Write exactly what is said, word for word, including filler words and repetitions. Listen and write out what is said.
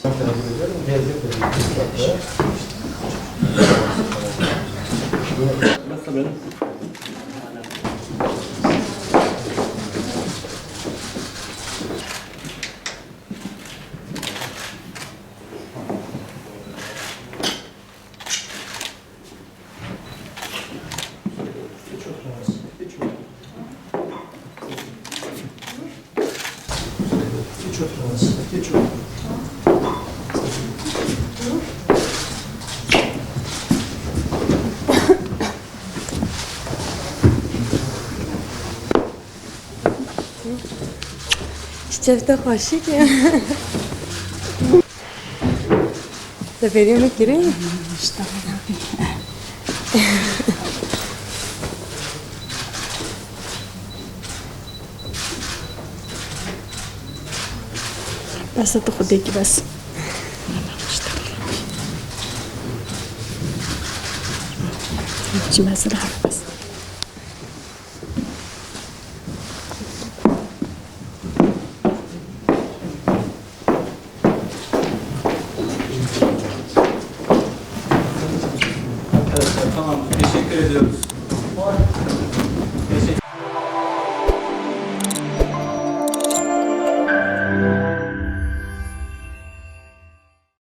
Tebrik ederim. Tebrik ederim. Hiç oturmaz. Hiç oturmaz. Hiç oturmaz. Hiç oturmaz. Çiçek te xweşik e. Te bêrê min kirî? Bes tu xwedêkî bes. Çi mesela bes. Arkadaşlar, tamam, teşekkür ediyoruz.